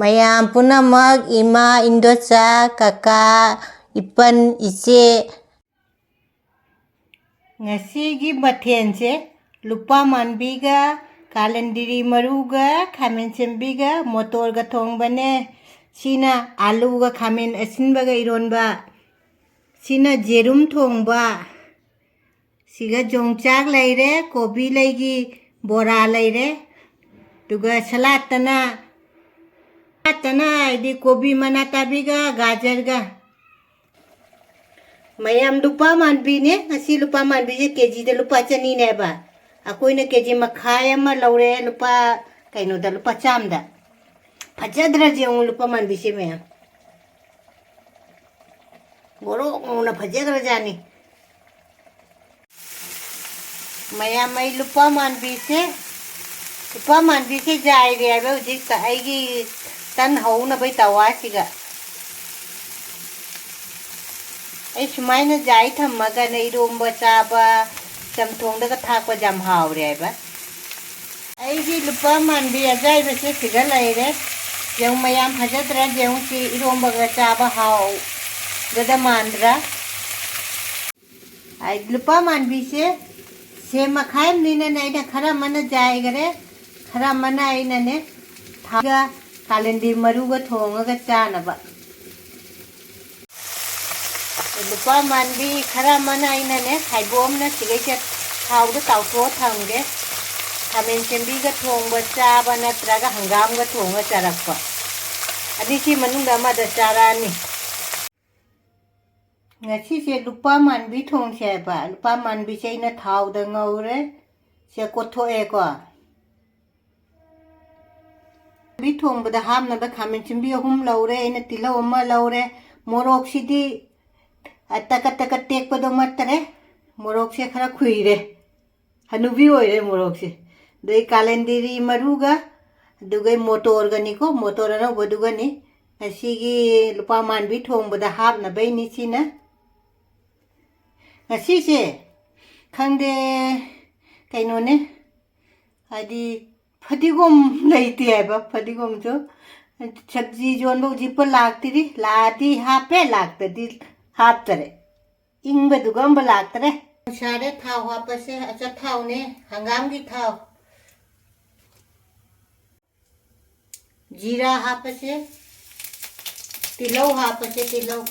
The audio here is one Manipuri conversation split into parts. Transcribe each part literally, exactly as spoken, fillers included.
ꯃꯌꯥꯝ ꯄꯨꯝꯅꯃꯛ, ꯏꯃꯥ, ꯏꯟꯗꯣꯆꯥ, ꯀꯀꯥ, ꯏꯄꯟ, ꯏꯆꯦ꯫ ꯉꯁꯤꯒꯤ ꯃꯊꯦꯜꯁꯦ ꯂꯨꯄꯥ ꯃꯥꯟꯕꯤꯒ, ꯀꯥꯂꯟꯗꯤꯔꯤ ꯃꯔꯨꯒ, ꯈꯥꯃꯦꯟ ꯁꯦꯝꯕꯤꯒ, ꯃꯣꯇꯣꯔꯒ ꯊꯣꯡꯕꯅꯦ꯫ ꯁꯤꯅ ꯑꯥꯂꯨꯒ ꯈꯥꯃꯦꯟ ꯑꯁꯤꯟꯕꯒ ꯏꯔꯣꯟꯕ꯫ ꯁꯤꯅ ꯌꯦꯔꯨꯝ ꯊꯣꯡꯕ꯫ ꯁꯤꯒ ꯌꯣꯡꯆꯥꯛ ꯂꯩꯔꯦ, ꯀꯣꯕꯤ ꯂꯩꯒꯤ ꯕꯣꯔꯥ ꯂꯩꯔꯦ, ꯑꯗꯨꯒ ꯁꯂꯥꯠꯇꯅ, ꯁꯂꯥꯠꯇꯅ ꯍꯥꯏꯗꯤ ꯀꯣꯕꯤ ꯃꯅꯥ ꯇꯥꯕꯤꯒ ꯒꯥꯖꯔꯒ꯫ ꯃꯌꯥꯝ ꯂꯨꯄꯥ ꯃꯥꯟꯕꯤꯅꯦ, ꯉꯁꯤ ꯂꯨꯄꯥ ꯃꯥꯟꯕꯤꯁꯦ ꯀꯦ ꯖꯤꯗ ꯂꯨꯄꯥ ꯆꯅꯤꯅꯦꯕ꯫ ꯑꯩꯈꯣꯏꯅ ꯀꯦ ꯖꯤ ꯃꯈꯥꯏ ꯑꯃ ꯂꯧꯔꯦ, ꯂꯨꯄꯥ, ꯀꯩꯅꯣꯗ, ꯂꯨꯄꯥ ꯆꯥꯝꯗ꯫ ꯐꯖꯗ꯭ꯔꯁꯦ ꯌꯦꯡꯉꯨ ꯂꯨꯄꯥ ꯃꯥꯟꯕꯤꯁꯦ ꯃꯌꯥꯝ꯫ ꯉꯧꯔꯣꯛ ꯉꯧꯅ ꯐꯖꯈ꯭ꯔꯖꯥꯠꯅꯤ꯫ ꯃꯌꯥꯝ, ꯑꯩ ꯂꯨꯄꯥ ꯃꯥꯟꯕꯤꯁꯦ, ꯂꯨꯄꯥ ꯃꯥꯟꯕꯤꯁꯦ ꯌꯥꯏꯔꯦ ꯍꯥꯏꯕ ꯍꯧꯖꯤꯛꯇ꯫ ꯑꯩꯒꯤ ꯇꯟ ꯍꯧꯅꯕꯩ ꯇꯋꯥꯁꯤꯒ꯫ ꯑꯩ ꯁꯨꯃꯥꯏꯅ ꯌꯥꯏ ꯊꯝꯃꯒꯅ ꯏꯔꯣꯝꯕ ꯆꯥꯕ, ꯆꯝꯊꯣꯡꯗꯒ ꯊꯥꯛꯄ ꯌꯥꯝ ꯍꯥꯎꯔꯦ ꯍꯥꯏꯕ꯫ ꯑꯩꯒꯤ ꯂꯨꯄꯥ ꯃꯥꯟꯕꯤ ꯑꯖꯥꯏꯕꯁꯦ ꯁꯤꯗ ꯂꯩꯔꯦ꯫ ꯌꯦꯡꯉꯨ ꯃꯌꯥꯝ, ꯐꯖꯗ꯭ꯔꯥ? ꯌꯦꯡꯉꯨ, ꯁꯤ ꯏꯔꯣꯝꯕꯒ ꯆꯥꯕ ꯍꯥꯎꯒꯗ ꯃꯥꯟꯗ꯭ꯔꯥ? ꯑꯩ ꯂꯨꯄꯥ ꯃꯥꯟꯕꯤꯁꯦ ꯁꯦꯝ ꯃꯈꯥꯏ ꯑꯃꯅꯤꯅꯅꯦ, ꯑꯩꯅ ꯈꯔ ꯑꯃꯅ ꯌꯥꯏꯈꯔꯦ, ꯈꯔ ꯑꯃꯅ ꯑꯩꯅꯅꯦ ꯊꯥꯎꯒ ꯀꯥꯂꯦꯟꯗꯤ ꯃꯔꯨꯒ ꯊꯣꯡꯉꯒ ꯆꯥꯅꯕ꯫ ꯂꯨꯄꯥ ꯃꯥꯟꯕꯤ ꯈꯔ ꯑꯃꯅ ꯑꯩꯅꯅꯦ ꯈꯥꯏꯗꯣꯛꯑꯝꯅ ꯁꯤꯒꯩꯁꯦ ꯊꯥꯎꯗ ꯇꯥꯎꯊꯣꯛꯑ ꯊꯝꯒꯦ꯫ ꯈꯥꯃꯦꯟ ꯁꯦꯝꯕꯤꯒ ꯊꯣꯡꯕ ꯆꯥꯕ ꯅꯠꯇ꯭ꯔꯒ ꯍꯪꯒꯥꯝꯒ ꯊꯣꯡꯉ ꯆꯥꯔꯛꯄ, ꯑꯅꯤꯁꯤ ꯃꯅꯨꯡꯗ ꯑꯃꯗ ꯆꯥꯔꯛꯑꯅꯤ꯫ ꯉꯁꯤꯁꯦ ꯂꯨꯄꯥ ꯃꯥꯟꯕꯤ ꯊꯣꯡꯁꯦ ꯍꯥꯏꯕ꯫ ꯂꯨꯄꯥ ꯃꯥꯟꯕꯤꯁꯦ ꯑꯩꯅ ꯊꯥꯎꯗ ꯉꯧꯔꯦ꯫ ꯁꯦ ꯀꯣꯠꯊꯣꯛꯑꯦꯀꯣ꯫ ꯃꯥꯟꯕꯤ ꯊꯣꯡꯕꯗ ꯍꯥꯞꯅꯕ ꯈꯥꯃꯦꯟ ꯁꯤꯟꯕꯤ ꯑꯍꯨꯝ ꯂꯧꯔꯦ꯫ ꯑꯩꯅ ꯇꯤꯜꯍꯧ ꯑꯃ ꯂꯧꯔꯦ꯫ ꯃꯣꯔꯣꯛꯁꯤꯗꯤ, ꯑ, ꯇꯀꯠ ꯇꯀꯠ ꯇꯦꯛꯄꯗꯣ ꯅꯠꯇꯔꯦ꯫ ꯃꯣꯔꯣꯛꯁꯦ ꯈꯔ ꯈꯨꯏꯔꯦ꯫ ꯍꯅꯨꯕꯤ ꯑꯣꯏꯔꯦ ꯃꯣꯔꯣꯛꯁꯦ꯫ ꯑꯗꯩ ꯀꯥꯂꯦꯟꯗꯤꯔꯤ ꯃꯔꯨꯒ, ꯑꯗꯨꯒ ꯃꯣꯇꯣꯔꯒꯅꯤꯀꯣ, ꯃꯣꯇꯣꯔ ꯑꯅꯧꯕꯗꯨꯒꯅꯤ꯫ ꯉꯁꯤꯒꯤ ꯂꯨꯄꯥ ꯃꯥꯟꯕꯤ ꯊꯣꯡꯕꯗ ꯍꯥꯞꯅꯕꯩꯅꯤ ꯁꯤꯅ꯫ ꯉꯁꯤꯁꯦ, ꯈꯪꯗꯦ, ꯀꯩꯅꯣꯅꯦ, ꯍꯥꯏꯗꯤ ꯐꯗꯤꯒꯣꯝ ꯂꯩꯇꯦ ꯍꯥꯏꯕ, ꯐꯗꯤꯒꯣꯝꯁꯨ꯫ ꯁꯕꯖꯤ ꯌꯣꯟꯕ ꯍꯧꯖꯤꯛꯄꯨ ꯂꯥꯛꯇ꯭ꯔꯤ꯫ ꯂꯥꯛꯑꯗꯤ ꯍꯥꯞꯄꯦ, ꯂꯥꯛꯇꯗꯤ ꯍꯥꯞꯇꯔꯦ꯫ ꯏꯪꯕꯗꯨꯒ ꯑꯝꯕ ꯂꯥꯛꯇꯔꯦ꯫ ꯁꯥꯔꯦ, ꯊꯥꯎ ꯍꯥꯞꯄꯁꯦ꯫ ꯑꯆꯥꯊꯥꯎꯅꯦ, ꯍꯪꯒꯥꯝꯒꯤ ꯊꯥꯎ꯫ ꯖꯤꯔꯥ ꯍꯥꯞꯄꯁꯦ, ꯇꯤꯜꯍꯧ ꯍꯥꯞꯄꯁꯦ, ꯇꯤꯜꯍꯧ꯫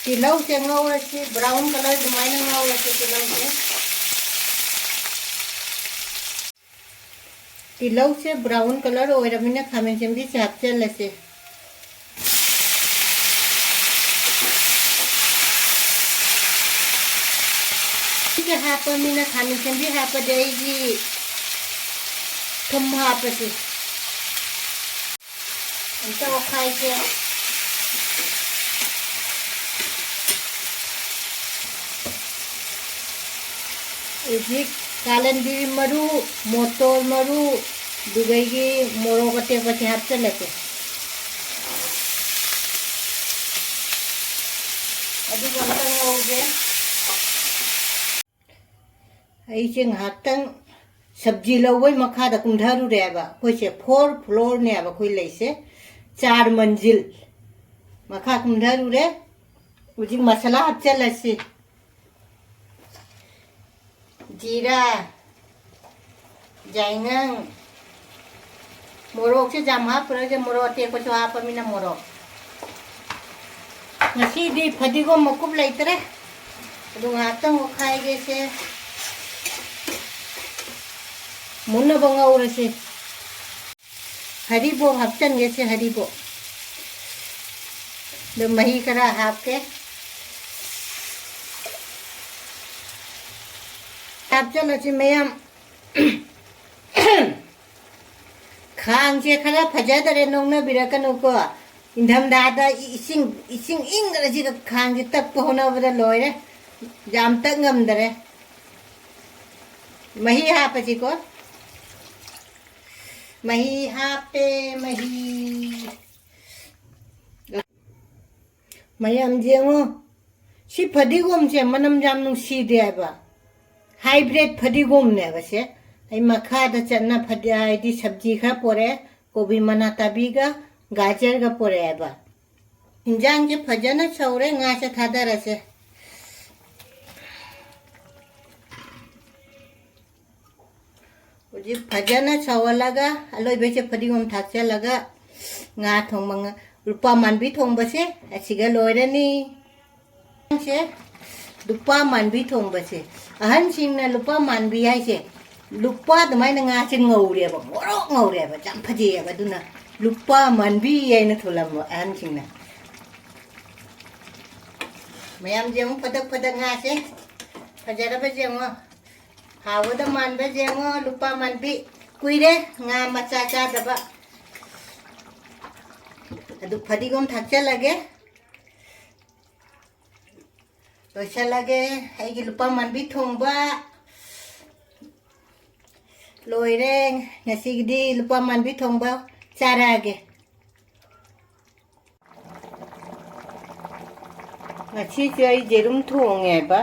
ꯇꯤꯜꯍꯧꯁꯦ ꯉꯧꯔꯁꯤ, brown colour ꯑꯗꯨꯃꯥꯏꯅ ꯉꯧꯔꯁꯤ ꯇꯤꯜꯍꯧꯁꯦ꯫ ꯇꯤꯜꯍꯧꯁꯦ brown colour ꯑꯣꯏꯔꯕꯅꯤꯅ ꯈꯥꯃꯦꯟ ꯑꯁꯤꯟꯕꯤꯁꯦ ꯍꯥꯞꯆꯤꯜꯂꯁꯦ꯫ ꯁꯤꯒ ꯍꯥꯞꯄ ꯃꯤꯅ ꯈꯥꯃꯦꯟ ꯑꯁꯤꯟꯕꯤ ꯍꯥꯞꯄꯗꯤ ꯑꯩꯒꯤ ꯊꯨꯝ ꯍꯥꯞꯄꯁꯤ꯫ ꯑꯝꯇ ꯑꯣꯠꯈꯥꯏꯁꯦ꯫ ꯍꯧꯖꯤꯛ ꯀꯥꯂꯟꯗꯤ ꯃꯔꯨ, ꯃꯣꯇꯣꯔ ꯃꯔꯨ, ꯑꯗꯨꯗꯒꯤ ꯃꯣꯔꯣꯛ ꯑꯇꯦꯛꯄꯁꯦ ꯍꯥꯞꯆꯤꯜꯂꯁꯦ꯫ ꯑꯗꯨꯒ ꯑꯝꯇ ꯉꯧꯒꯦ꯫ ꯑꯩꯁꯦ ꯉꯥꯏꯍꯥꯛꯇꯪ ꯁꯕꯖꯤ ꯂꯧꯕꯩ ꯃꯈꯥꯗ ꯀꯨꯝꯊꯔꯨꯔꯦꯕ꯫ ꯑꯩꯈꯣꯏꯁꯦ four floorꯅꯦꯕ ꯑꯩꯈꯣꯏ ꯂꯩꯁꯦ, ꯆꯥꯔ ꯃꯟꯖꯤꯜ꯫ ꯃꯈꯥ ꯀꯨꯝꯊꯔꯨꯔꯦ꯫ ꯍꯧꯖꯤꯛ ꯃꯁꯥꯂꯥ ꯍꯥꯞꯆꯤꯜꯂꯁꯤ꯫ ꯖꯤꯔꯥ, ꯌꯥꯏꯉꯪ, ꯃꯣꯔꯣꯛꯁꯦ ꯌꯥꯝ ꯍꯥꯞꯄꯔꯣꯏꯁꯦ, ꯃꯣꯔꯣꯛ ꯑꯇꯦꯛꯄꯁꯨ ꯍꯥꯞꯄꯃꯤꯅ ꯃꯣꯔꯣꯛ꯫ ꯉꯁꯤꯗꯤ ꯐꯗꯤꯒꯣꯝ ꯃꯀꯨꯞ ꯂꯩꯇ꯭ꯔꯦ꯫ ꯑꯗꯨ ꯉꯥꯏꯍꯥꯛꯇꯪ ꯑꯣꯠꯈꯥꯏꯒꯦꯁꯦ꯫ ꯃꯨꯟꯅꯕ ꯉꯧꯔꯁꯦ꯫ ꯍꯔꯤꯕꯣꯞ ꯍꯥꯞꯆꯤꯟꯒꯦꯁꯦ, ꯍꯔꯤꯕꯣꯞ꯫ ꯑꯗꯨ ꯃꯍꯤ ꯈꯔ ꯍꯥꯞꯀꯦ꯫ ꯍꯥꯞꯆꯤꯜꯂꯁꯤ ꯃꯌꯥꯝ꯫ ꯈꯥꯡꯁꯦ ꯈꯔ ꯐꯖꯗꯔꯦ, ꯅꯣꯛꯅꯕꯤꯔꯛꯀꯅꯨꯀꯣ꯫ ꯏꯪꯊꯝꯊꯥꯗ ꯏ-, ꯏꯁꯤꯡ, ꯏꯁꯤꯡ ꯏꯪꯈ꯭ꯔꯁꯤꯒ ꯈꯥꯡꯁꯦ ꯇꯛꯄ ꯍꯣꯠꯅꯕꯗ ꯂꯣꯏꯔꯦ꯫ ꯌꯥꯝ ꯇꯛ ꯉꯝꯗꯔꯦ꯫ ꯃꯍꯤ ꯍꯥꯞꯄꯁꯤꯀꯣ꯫ ꯃꯍꯤ ꯍꯥꯞꯄꯦ, ꯃꯍꯤ꯫ ꯃꯌꯥꯝ ꯌꯦꯡꯉꯣ, ꯁꯤ ꯐꯗꯤꯒꯣꯝꯁꯦ ꯃꯅꯝ ꯌꯥꯝ ꯅꯨꯡꯁꯤꯗꯦ ꯍꯥꯏꯕ꯫ Hybrid ꯐꯗꯤꯒꯣꯝꯅꯦꯕ ꯁꯦ꯫ ꯑꯩ ꯃꯈꯥꯗ ꯆꯠꯅ ꯐꯗꯤ-, ꯍꯥꯏꯗꯤ ꯁꯕꯖꯤ ꯈꯔ ꯄꯣꯔꯛꯑꯦ, ꯀꯣꯕꯤ ꯃꯅꯥ ꯇꯥꯕꯤꯒ ꯒꯥꯖꯔꯒ ꯄꯣꯔꯛꯑꯦꯕ꯫ ꯏꯟꯖꯥꯡꯁꯦ ꯐꯖꯅ ꯁꯧꯔꯦ, ꯉꯥꯁꯦ ꯊꯥꯗꯔꯁꯦ꯫ ꯍꯧꯖꯤꯛ ꯐꯖꯅ ꯁꯧꯍꯜꯂꯒ ꯑꯂꯣꯏꯕꯩꯁꯦ ꯐꯗꯤꯒꯣꯝ ꯊꯥꯛꯆꯜꯂꯒ ꯉꯥ ꯊꯣꯡꯕ, ꯉꯥ-, ꯂꯨꯄꯥ ꯃꯥꯟꯕꯤ ꯊꯣꯡꯕꯁꯦ ꯑꯁꯤꯒ ꯂꯣꯏꯔꯅꯤ꯫ ꯁꯦ, ꯂꯨꯄꯥ ꯃꯥꯟꯕꯤ ꯊꯣꯡꯕꯁꯦ, ꯑꯍꯟꯁꯤꯡꯅ ꯂꯨꯄꯥ ꯃꯥꯟꯕꯤ ꯍꯥꯏꯁꯦ ꯂꯨꯄꯥ ꯑꯗꯨꯃꯥꯏꯅ ꯉꯥꯁꯦ ꯉꯧꯔꯦꯕ, ꯉꯧꯔꯣꯛ ꯉꯧꯔꯦꯕ, ꯌꯥꯝ ꯐꯖꯩꯑꯕ꯫ ꯑꯗꯨꯅ ꯂꯨꯄꯥ ꯃꯥꯟꯕꯤ ꯍꯥꯏꯅ ꯊꯣꯜꯂꯝꯕ ꯑꯍꯟꯁꯤꯡꯅ꯫ ꯃꯌꯥꯝꯁꯦ ꯑꯃꯨꯛ ꯐꯗꯛ ꯐꯗꯛ ꯉꯥꯁꯦ ꯐꯖꯔꯕꯁꯦ ꯌꯦꯡꯉꯣ, ꯍꯥꯎꯒꯗ ꯃꯥꯟꯕꯁꯦ ꯌꯦꯡꯉꯣ, ꯂꯨꯄꯥ ꯃꯥꯟꯕꯤ꯫ ꯀꯨꯏꯔꯦ ꯉꯥ ꯃꯆꯥ ꯆꯥꯗꯕ꯫ ꯑꯗꯨ ꯐꯗꯤꯒꯣꯝ ꯊꯥꯛꯆꯜꯂꯒꯦ꯫ ꯂꯣꯏꯁꯜꯂꯒꯦ ꯑꯩꯒꯤ ꯂꯨꯄꯥ ꯃꯥꯟꯕꯤ ꯊꯣꯡꯕ꯫ ꯂꯣꯏꯔꯦ꯫ ꯉꯁꯤꯒꯤꯗꯤ ꯂꯨꯄꯥ ꯃꯥꯟꯕꯤ ꯊꯣꯡꯕ ꯆꯥꯔꯛꯑꯒꯦ꯫ ꯉꯁꯤꯁꯦ ꯑꯩ ꯌꯦꯔꯨꯝ ꯊꯣꯡꯉꯦꯕ꯫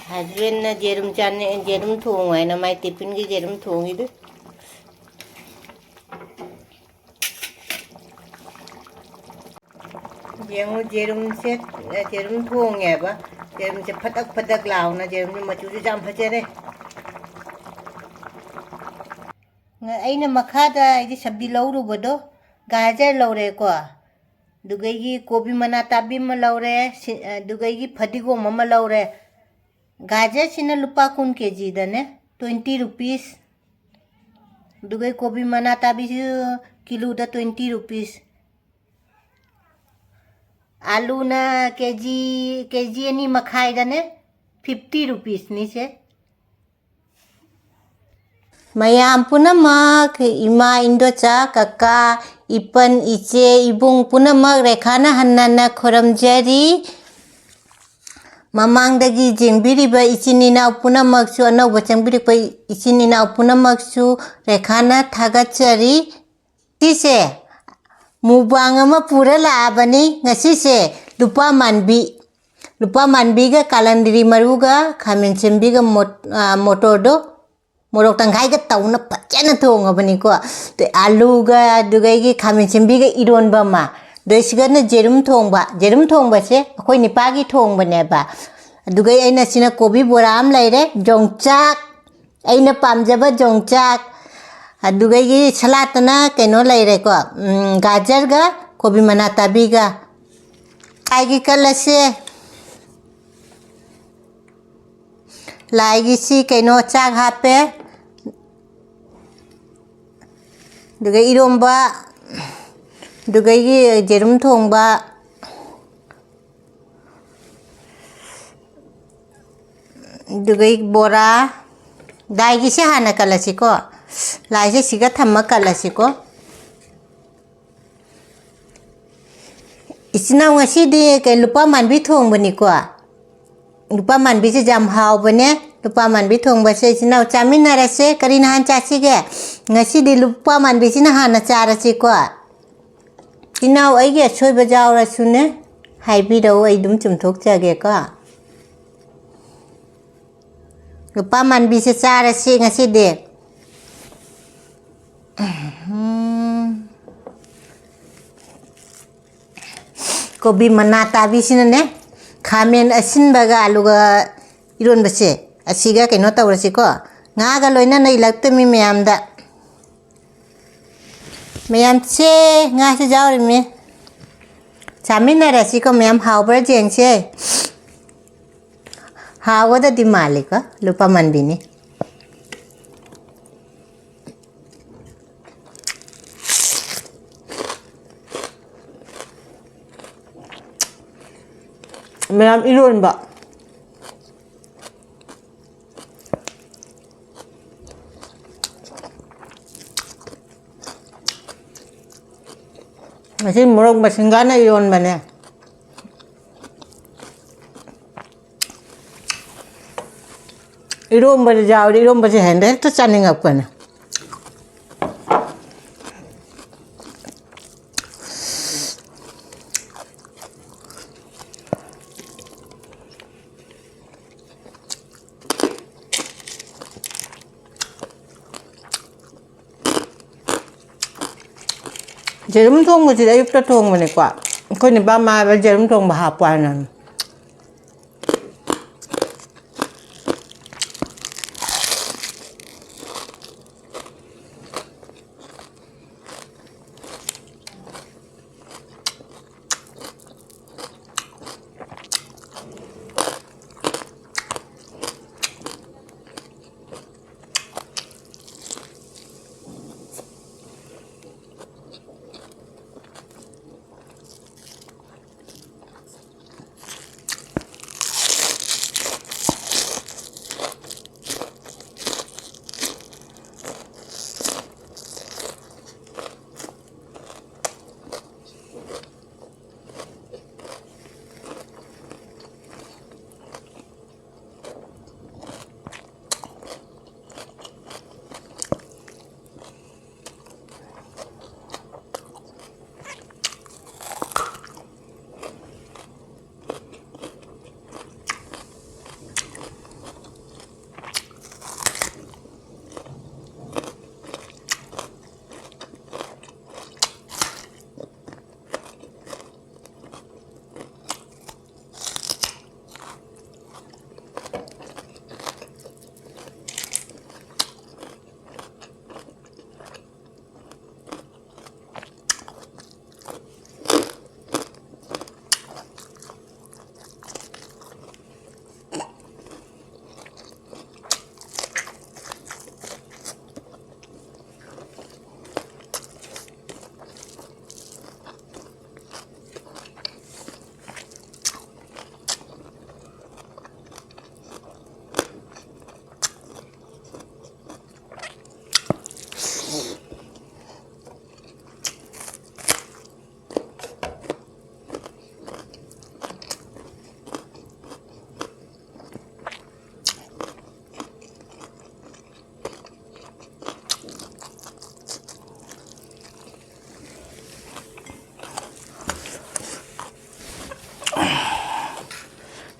ꯍꯁꯕꯦꯟꯅ ꯌꯦꯔꯨꯝ ꯆꯥꯅꯤꯡ-, ꯌꯦꯔꯨꯝ ꯊꯣꯡꯉꯣ ꯍꯥꯏꯅ ꯃꯥꯏ ꯇꯤꯐꯤꯟꯒꯤ ꯌꯦꯔꯨꯝ ꯊꯣꯡꯉꯤꯗꯨ꯫ ꯌꯦꯡꯉꯨ, ꯌꯦꯔꯨꯝꯁꯦ, ꯌꯦꯔꯨꯝ ꯊꯣꯡꯉꯦꯕ꯫ ꯌꯦꯔꯨꯝꯁꯦ ꯐꯗꯛ ꯐꯗꯛ ꯂꯥꯎꯅ, ꯌꯦꯔꯨꯝꯁꯦ ꯃꯆꯨꯁꯨ ꯌꯥꯝ ꯐꯖꯔꯦ꯫ ꯉ-, ꯑꯩꯅ ꯃꯈꯥꯗ ꯑꯩꯗꯤ ꯁꯕꯖꯤ ꯂꯧꯔꯨꯕꯗꯣ, ꯒꯥꯖꯔ ꯂꯧꯔꯦꯀꯣ, ꯑꯗꯨꯒꯩꯒꯤ ꯀꯣꯕꯤ ꯃꯅꯥ ꯇꯥꯕꯤ ꯑꯃ ꯂꯧꯔꯦ, ꯁꯤ-, ꯑꯗꯨꯒꯩꯒꯤ ꯐꯗꯤꯒꯣꯝ ꯑꯃ ꯂꯧꯔꯦ꯫ ꯒꯥꯖꯔꯁꯤꯅ ꯂꯨꯄꯥ ꯀꯨꯟ ꯀꯦꯖꯤꯗꯅꯦ, twenty rupees꯫ ꯑꯗꯨꯒꯩ ꯀꯣꯕꯤ ꯃꯅꯥ ꯇꯥꯕꯤꯁꯨ ꯀꯤꯂꯣꯗ twenty rupees꯫ ꯑꯥꯂꯨꯅ ꯀꯦꯖꯤ, ꯀꯦꯖꯤ ꯑꯅꯤ ꯃꯈꯥꯏꯗꯅꯦ, fifty rupeesꯅꯤ ꯁꯦ꯫ ꯃꯌꯥꯝ ꯄꯨꯝꯅꯃꯛ, ꯏꯃꯥ, ꯏꯟꯗꯣꯆꯥ, ꯀꯀꯥ, ꯏꯄꯟ, ꯏꯆꯦ, ꯏꯕꯨꯡ ꯄꯨꯝꯅꯃꯛ ꯔꯦꯈꯥꯅ ꯍꯟꯅ ꯍꯟꯅ ꯈꯨꯔꯨꯝꯖꯔꯤ꯫ ꯃꯃꯥꯡꯗꯒꯤ ꯌꯦꯡꯕꯤꯔꯤꯕ ꯏꯆꯤꯟ ꯏꯅꯥꯎ ꯄꯨꯝꯅꯃꯛꯁꯨ, ꯑꯅꯧꯕ ꯆꯪꯕꯤꯔꯛꯄ ꯏꯆꯤꯟ ꯏꯅꯥꯎ ꯄꯨꯝꯅꯃꯛꯁꯨ ꯔꯦꯈꯥꯅ ꯊꯥꯒꯠꯆꯔꯤ꯫ ꯁꯤꯁꯦ mukbang ꯑꯃ ꯄꯨꯔ ꯂꯥꯛꯑꯕꯅꯤ꯫ ꯉꯁꯤꯁꯦ ꯂꯨꯄꯥ ꯃꯥꯟꯕꯤ꯫ ꯂꯨꯄꯥ ꯃꯥꯟꯕꯤꯒ ꯀꯥꯂꯟꯗ꯭ꯔꯤ ꯃꯔꯨꯒ ꯈꯥꯃꯦꯟ ꯁꯦꯝꯕꯤꯒ ꯃꯣꯠ-, ꯑ, ꯃꯣꯇꯣꯔꯗꯣ, ꯃꯣꯔꯣꯛ ꯇꯪꯈꯥꯏꯒ ꯇꯧꯅ ꯐꯖꯅ ꯊꯣꯡꯉꯕꯅꯤꯀꯣ꯫ ꯑꯗꯩ ꯑꯥꯂꯨꯒ ꯑꯗꯨꯒꯩꯒꯤ ꯈꯥꯃꯦꯟ ꯁꯦꯝꯕꯤꯒ ꯏꯔꯣꯟꯕ ꯑꯃ, ꯑꯗꯩ ꯁꯤꯒꯅ ꯖꯦꯔꯨꯝ ꯊꯣꯡꯕ꯫ ꯖꯦꯔꯨꯝ ꯊꯣꯡꯕꯁꯦ ꯑꯩꯈꯣꯏ ꯅꯤꯄꯥꯒꯤ ꯊꯣꯡꯕꯅꯦꯕ꯫ ꯑꯗꯨꯒꯩ ꯑꯩꯅ ꯁꯤꯅ ꯀꯣꯕꯤ ꯕꯣꯔꯥ ꯑꯃ ꯂꯩꯔꯦ, ꯌꯣꯡꯆꯥꯛ, ꯑꯩꯅ ꯄꯥꯝꯖꯕ ꯌꯣꯡꯆꯥꯛ, ꯑꯗꯨꯒꯩꯒꯤ ꯁꯂꯥꯠꯇꯅ ꯀꯩꯅꯣ ꯂꯩꯔꯦꯀꯣ, ꯎꯝ, ꯒꯥꯖꯔꯒ ꯀꯣꯕꯤ ꯃꯅꯥ ꯇꯥꯕꯤꯒ꯫ ꯂꯥꯏꯒꯤ ꯀꯠꯂꯁꯦ꯫ ꯂꯥꯏꯒꯤꯁꯤ ꯀꯩꯅꯣ ꯆꯥꯛ ꯍꯥꯞꯄꯦ, ꯑꯗꯨꯒ ꯏꯔꯣꯝꯕ, ꯑꯗꯨꯒꯩꯒꯤ ꯌꯦꯔꯨꯝ ꯊꯣꯡꯕ, ꯑꯗꯨꯒꯩ ꯕꯣꯔꯥ꯫ ꯂꯥꯏꯒꯤꯁꯦ ꯍꯥꯟꯅ ꯀꯠꯂꯁꯤꯀꯣ꯫ ꯂꯥꯏꯁꯦ ꯁꯤꯒ ꯊꯝꯃ ꯀꯠꯂꯁꯤꯀꯣ꯫ ꯏꯆꯤꯟ ꯏꯅꯥꯎ, ꯉꯁꯤꯗꯤ ꯀꯩ, ꯂꯨꯄꯥ ꯃꯥꯟꯕꯤ ꯊꯣꯡꯕꯅꯤꯀꯣ꯫ ꯂꯨꯄꯥ ꯃꯥꯟꯕꯤꯁꯦ ꯌꯥꯝ ꯍꯥꯎꯕꯅꯦ꯫ ꯂꯨꯄꯥ ꯃꯥꯟꯕꯤ ꯊꯣꯡꯕꯁꯦ ꯏꯆꯤꯟ ꯏꯅꯥꯎ ꯆꯥꯃꯤꯟꯅꯔꯁꯦ꯫ ꯀꯔꯤ ꯅꯍꯥꯟ ꯆꯥꯁꯤꯒꯦ? ꯉꯁꯤꯗꯤ ꯂꯨꯄꯥ ꯃꯥꯟꯕꯤꯁꯤꯅ ꯍꯥꯟꯅ ꯆꯥꯔꯁꯤꯀꯣ꯫ ꯏꯆꯤꯟ ꯏꯅꯥꯎ, ꯑꯩꯒꯤ ꯑꯁꯣꯏꯕ ꯌꯥꯎꯔꯁꯨꯅꯦ, ꯍꯥꯏꯕꯤꯔꯛꯎ, ꯑꯩ ꯑꯗꯨꯝ ꯆꯨꯝꯊꯣꯛꯆꯒꯦꯀꯣ꯫ ꯂꯨꯄꯥ ꯃꯥꯟꯕꯤꯁꯦ ꯆꯥꯔꯁꯤ ꯉꯁꯤꯗꯤ꯫ ꯎꯝ꯫ ꯀꯣꯕꯤ ꯃꯅꯥ ꯇꯥꯕꯤꯁꯤꯅꯅꯦ, ꯈꯥꯃꯦꯟ ꯑꯁꯤꯟꯕꯒ ꯑꯂꯨꯒ ꯏꯔꯣꯟꯕꯁꯦ, ꯑꯁꯤꯒ ꯀꯩꯅꯣ ꯇꯧꯔꯁꯤꯀꯣ꯫ ꯉꯥꯒ ꯂꯣꯏꯅꯅ ꯏꯜꯂꯛꯇꯃꯤ ꯃꯌꯥꯝꯗ꯫ ꯃꯌꯥꯝꯁꯦ, ꯉꯥꯁꯨ ꯌꯥꯎꯔꯤꯃꯤ꯫ ꯆꯥꯃꯤꯟꯅꯔꯁꯤꯀꯣ ꯃꯌꯥꯝ, ꯍꯥꯎꯕ꯭ꯔꯥ ꯌꯦꯡꯁꯦ꯫ ꯍꯥꯎꯒꯗꯗꯤ ꯃꯥꯜꯂꯤꯀꯣ, ꯂꯨꯄꯥ ꯃꯥꯟꯕꯤꯅꯤ꯫ ꯃꯌꯥꯝ ꯏꯔꯣꯟꯕ꯫ ꯉꯁꯤ ꯃꯣꯔꯣꯛ ꯃꯁꯤꯡꯒꯥꯅ ꯏꯔꯣꯟꯕꯅꯦ꯫ ꯏꯔꯣꯝꯕꯗ ꯌꯥꯎꯔꯗꯤ ꯏꯔꯣꯝꯕꯁꯦ ꯍꯦꯟꯅ ꯍꯦꯛꯇ ꯆꯥꯅꯤꯡꯉꯛꯄꯅꯦ꯫ ꯌꯦꯔꯨꯝ ꯊꯣꯡꯕꯁꯤꯗꯤ ꯑꯌꯨꯛꯇ ꯊꯣꯡꯕꯅꯤꯀꯣ꯫ ꯑꯩꯈꯣꯏ ꯅꯨꯄꯥ ꯃꯥ ꯍꯥꯏꯕ ꯌꯦꯔꯨꯝ ꯊꯣꯡꯕ ꯍꯥꯞꯄꯨ ꯍꯥꯏꯅ꯫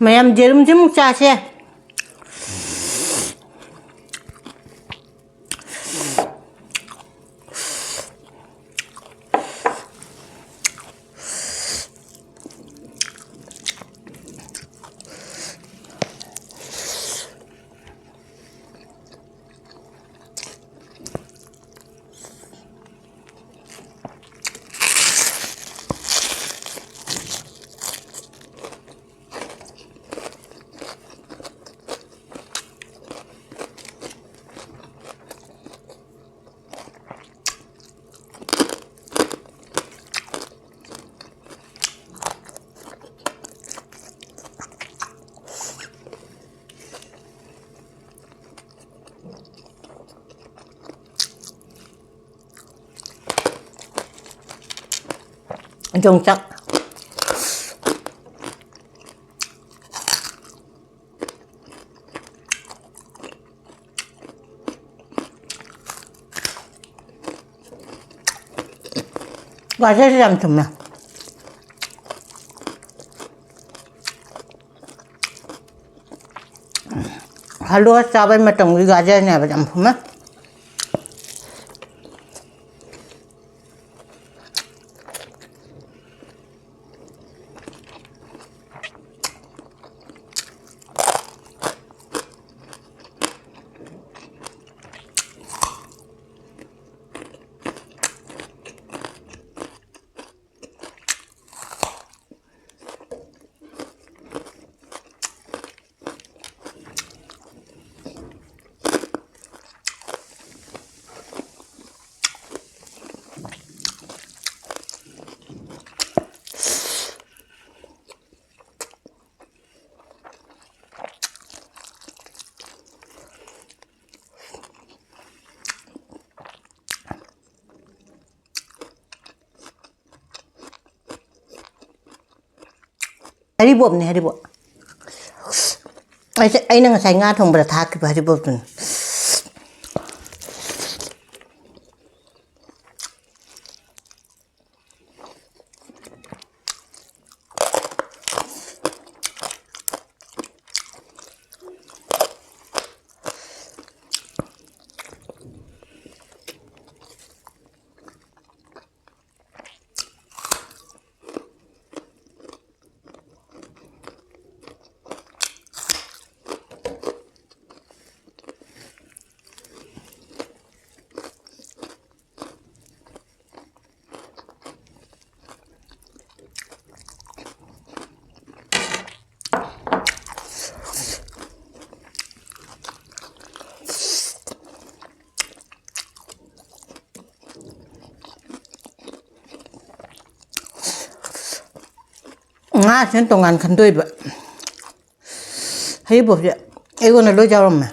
ꯃꯌꯥꯝ ꯌꯦꯔꯨꯝꯁꯤꯃꯨꯛ ꯆꯥꯁꯦ꯫ ꯌꯣꯡꯆꯥꯛ꯫ ꯒꯥꯖꯔꯁꯦ ꯌꯥꯝ ꯊꯨꯝꯃꯦ꯫ ꯍꯜꯂꯨꯋꯥ ꯆꯥꯕꯩ ꯃꯇꯝꯒꯤ ꯒꯥꯖꯔꯅꯦꯕ ꯌꯥꯝ ꯊꯨꯝꯃꯦ꯫ ꯍꯔꯤꯕꯣꯞꯅꯦ, ꯍꯔꯤꯕꯣꯞ꯫ ꯑꯩꯁꯦ, ꯑꯩꯅ ꯉꯁꯥꯏ ꯉꯥ ꯊꯣꯡꯕꯗ ꯊꯥꯛꯈꯤꯕ ꯍꯔꯤꯕꯣꯞꯇꯨꯅꯦ꯫ ꯉꯥꯁꯤꯅ ꯇꯣꯉꯥꯟ ꯈꯟꯗꯣꯛꯏꯕ꯫ ꯍꯔꯤꯕꯣꯞꯁꯦ ꯑꯩꯉꯣꯟꯗ ꯂꯣꯏ ꯌꯥꯎꯔꯝꯃꯦ꯫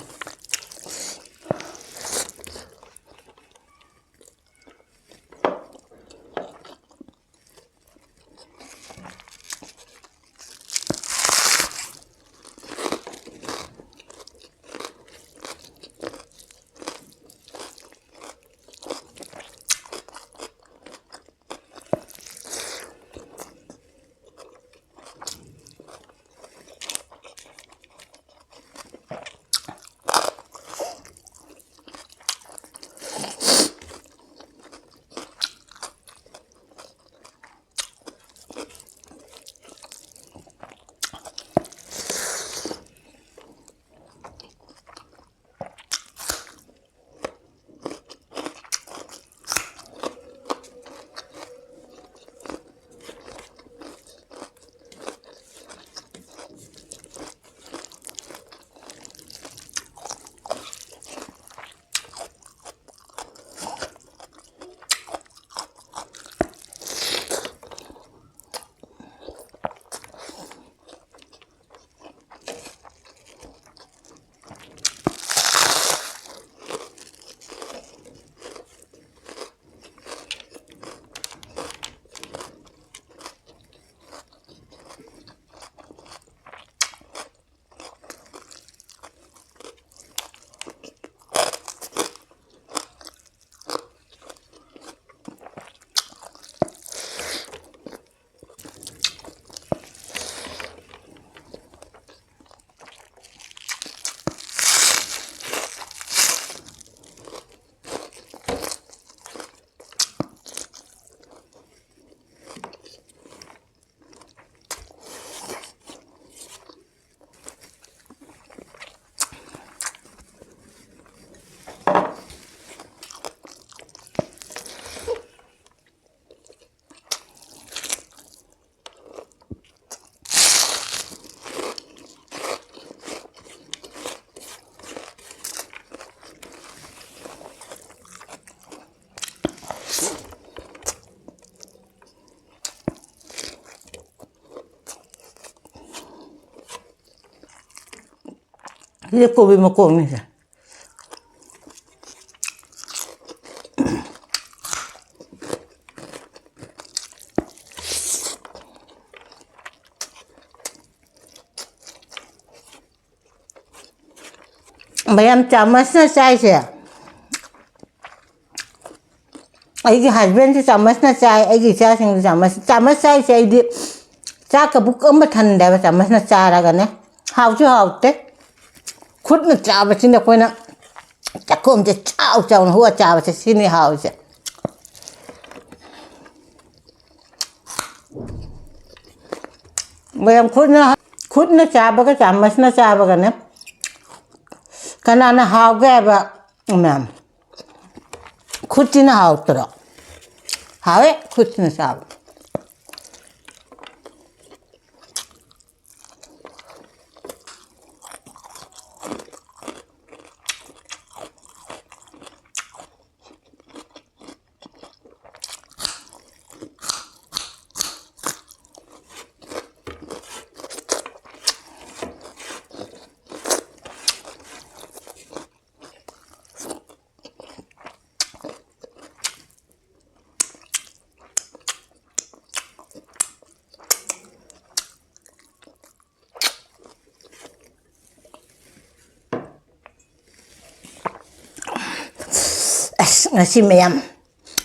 ꯁꯤꯗ ꯀꯣꯕꯤ ꯃꯀꯣꯛꯅꯤꯁꯦ꯫ ꯃꯌꯥꯝ ꯆꯥꯃꯁꯅ ꯆꯥꯏꯁꯦ꯫ ꯑꯩꯒꯤ ꯍꯁꯕꯦꯟꯁꯨ ꯆꯥꯃꯁꯅ ꯆꯥꯏ, ꯑꯩꯒꯤ ꯏꯆꯥꯁꯤꯡꯁꯨ ꯆꯥꯃꯁ, ꯆꯥꯃꯁ ꯆꯥꯏꯁꯦ꯫ ꯑꯩꯗꯤ ꯆꯥꯛꯀ ꯄꯨꯛ ꯑꯃ ꯊꯟꯗꯦꯕ ꯆꯥꯃꯁꯅ ꯆꯥꯔꯒꯅꯦ꯫ ꯍꯥꯎꯁꯨ ꯍꯥꯎꯇꯦ꯫ ꯈꯨꯠꯅ ꯆꯥꯕꯁꯤꯅ ꯑꯩꯈꯣꯏꯅ ꯆꯥꯛꯈꯣꯝꯁꯦ ꯆꯥꯎ ꯆꯥꯎꯅ ꯍꯨꯛꯑ ꯆꯥꯕꯁꯦ ꯁꯤꯅꯤ ꯍꯥꯎꯔꯤꯁꯦ꯫ ꯃꯌꯥꯝ ꯈꯨꯠꯅ, ꯈꯨꯠꯅ ꯆꯥꯕꯒ ꯆꯥꯃꯁꯅ ꯆꯥꯕꯒꯅꯦ ꯀꯅꯥꯅ ꯍꯥꯎꯒꯦ ꯍꯥꯏꯕ? ꯃꯌꯥꯝ ꯈꯨꯠꯁꯤꯅ ꯍꯥꯎꯇ꯭ꯔꯣ? ꯍꯥꯎꯋꯦ ꯈꯨꯠꯁꯤꯅ ꯆꯥꯕ꯫ ꯑꯁ, ꯉꯁꯤ ꯃꯌꯥꯝ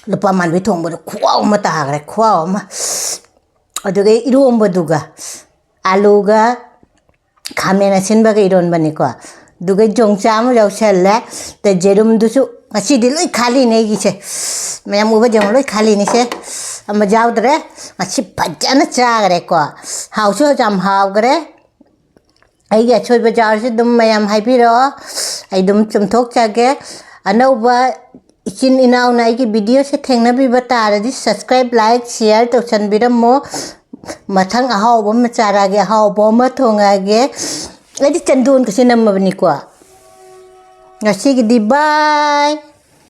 ꯂꯨꯄꯥ ꯃꯥꯟꯕꯤ ꯊꯣꯡꯕꯗꯣ ꯈꯨꯍꯥꯎ ꯑꯃ ꯇꯥꯈ꯭ꯔꯦ, ꯈꯨꯍꯥꯎ ꯑꯃ꯫ ꯑꯗꯨꯒ ꯏꯔꯣꯝꯕꯗꯨꯒ, ꯑꯥꯂꯨꯒ ꯈꯥꯃꯦꯟ ꯑꯁꯤꯟꯕꯒ ꯏꯔꯣꯟꯕꯅꯤꯀꯣ꯫ ꯑꯗꯨꯒ ꯌꯣꯡꯆꯥꯛ ꯑꯃ ꯌꯥꯎꯁꯜꯂꯦ꯫ ꯑꯗ ꯌꯦꯔꯨꯝꯗꯨꯁꯨ ꯉꯁꯤꯗꯤ ꯂꯣꯏ ꯈꯥꯂꯤꯅꯦ ꯑꯩꯒꯤꯁꯦ꯫ ꯃꯌꯥꯝ ꯎꯕ ꯌꯦꯡꯉꯣ, ꯂꯣꯏ ꯈꯥꯂꯤꯅꯤꯁꯦ꯫ ꯑꯃ ꯌꯥꯎꯗ꯭ꯔꯦ꯫ ꯉꯁꯤ ꯐꯖꯅ ꯆꯥꯈ꯭ꯔꯦꯀꯣ꯫ ꯍꯥꯎꯁꯨ ꯌꯥꯝ ꯍꯥꯎꯈ꯭ꯔꯦ꯫ ꯑꯩꯒꯤ ꯑꯁꯣꯏꯕ ꯌꯥꯎꯔꯁꯨ ꯑꯗꯨꯝ ꯃꯌꯥꯝ ꯍꯥꯏꯕꯤꯔꯛꯑꯣ, ꯑꯩ ꯑꯗꯨꯝ ꯆꯨꯝꯊꯣꯛꯆꯒꯦ꯫ ꯑꯅꯧꯕ ꯏꯆꯤꯟ ꯏꯅꯥꯎꯅ ꯑꯩꯒꯤ ꯚꯤꯗꯤꯑꯣꯁꯦ ꯊꯦꯡꯅꯕꯤꯕ ꯇꯥꯔꯗꯤ subscribe, like, share ꯇꯧꯁꯟꯕꯤꯔꯝꯃꯣ꯫ ꯃꯊꯪ ꯑꯍꯥꯎꯕ ꯑꯃ ꯆꯥꯔꯛꯑꯒꯦ, ꯑꯍꯥꯎꯕ ꯑꯃ ꯊꯣꯡꯉꯛꯑꯒꯦ꯫ ꯑꯩꯗꯤ ꯆꯟꯗꯣꯟꯒꯁꯦ ꯅꯝꯃꯕꯅꯤꯀꯣ꯫ ꯉꯁꯤꯒꯤꯗꯤ bye꯫